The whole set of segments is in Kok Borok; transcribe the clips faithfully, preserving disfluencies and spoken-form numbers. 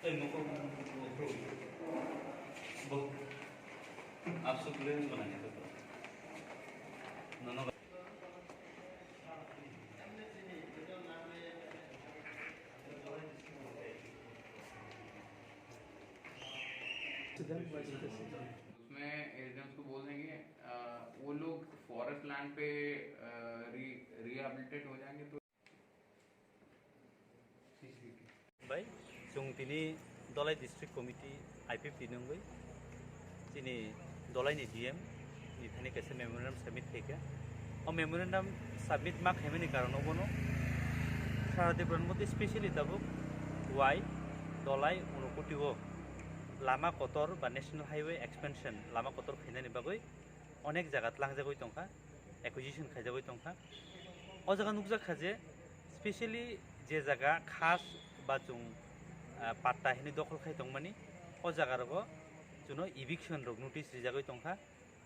Tei moko bo, bo, absuk le wngkha nai khe to. Nono उसमें एसडीएम्स को बोल देंगे, अ, वो लोग फॉरेस्ट लैंड पे, अ, री-, रिहैबिलिटेट हो जाएंगे तो Bai, chwng tini Dholai District Committee, I P F T ni wngwi chini Dholai ni D M ni thani kaisa memorandum submit khaikha. O memorandum submit ma khaimani karon obono Sara Tripura ni mothe specially tabuk wai Dholai Unakoti o lama kotor ba National Highway expansion lama kotor khainani bagwi onek jaga tlangjagwi tongkha, acquisition khaijagwi tongkha. O jaga nukjak kha je specially je jaga khas ba chwng, ah, patta hinwi dokhol khai tongmani, o jaga rogo chwngno eviction rok notice rijagwi tongkha.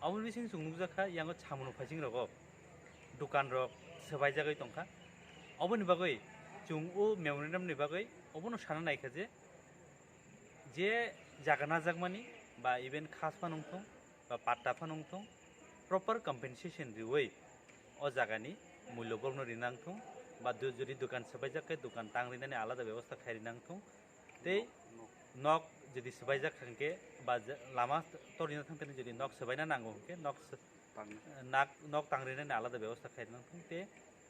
Aboni bising chwng nukjak kha yango samung phaising rogo dukan rok swbaijagwi tongkha. Oboni bagwi chwng o memorandum ni bagwi obono sana naikha je je jaga najakmani ba even khas phano wngthung ba patta phano wngthung, proper compensation riwi o jagani mulyo borokno rina wngthung ba du-, jodi dukan swbaijak khe dukan tang rinani alada bebostha khai rina wngthung tei nok jodi swbaijak kha hwnkhe ba je-, lama torina thangtani jodi nok swbaina nango hwnkhe nok sw-, Tangna. Nak, nok tang rinani alada bebostha khai rina wngthung tei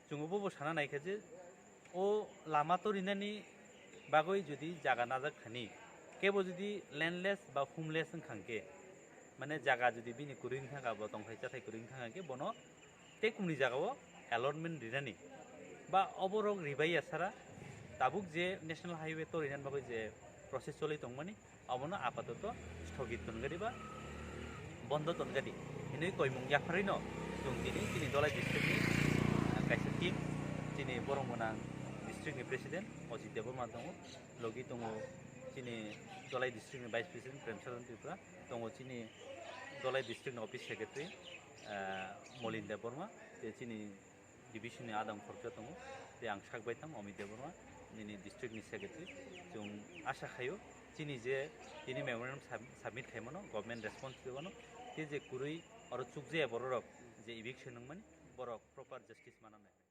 chwng obo bo sana naikha je o lama torinani bagwi jodi jaga najak thani, kebo jodi landless ba homeless wngkha hwnkhe, mane jaga jodi bini kwrwi wngkha, bo tongthai chathai kwrwi wngkha hwnkhe, bono tei kumni jagao allotment rinani ba oborok ribai ya sara tabuk je National Highway torinani bagwi je process choli tongmani, abono apatoto sthogit tongadi ba bondo tongadi hinwi koimung yapharwino chwng tini chini Dholai district ni, ah, kaisa team chini borok mwnang district ni president Ajit Debbarma tongo, logi tongo chini Dholai district ni vice president Premsadan Tripura, tongo chini Dholai district ni office secretary, ah, Molin Debbarma, tei chini division ni adam khoroksa tongo, tei ang sak baithang Amit Debbarma, nini district ni secretary. Chwng asha khaio chini je tini memorandum sub-, submit khaimano government response rwmano, tei je kwrwi oro chukjaya bororok je eviction wngmani borok proper justice mananai.